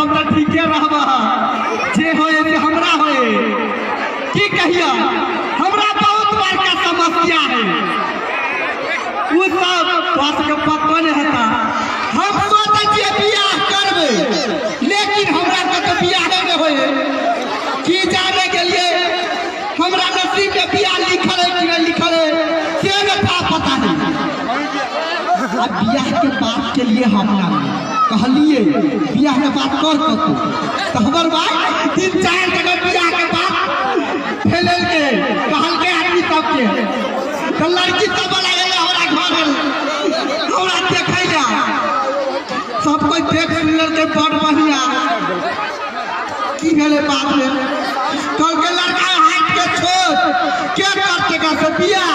सब तऽ ठीके रहबह, जे होए से हमरा होए। की कहिया, हमरा बहुत बड़का समस्या है। उ सब तोरा सबके पतो नहि हेता। हम सोचै छियै बियाह करबै, लेकिन हमरा सबके बियाहे नहि होए। की जाने गेलियै हमरा नसीब में बियाह लिखल है कि नहीं लिखल है, से नहि पता नहीं। आ बियाह के बात के लिए हम ना कहलिए बियाह के बात कर कतौ, तऽ हमर भाई 3-4 जगह बियाह के बात फैलेलकै, कहलकै आदमी सबके। तऽ लड़की सब वाला एलै हमरा घर, हमरा देखै ला, सब कोई देख सुन लेलकै बड़ बढ़िया। की भेलै बाद में, कहलकै लड़का हाइट के छोट, के करतै एकरा से बियाह?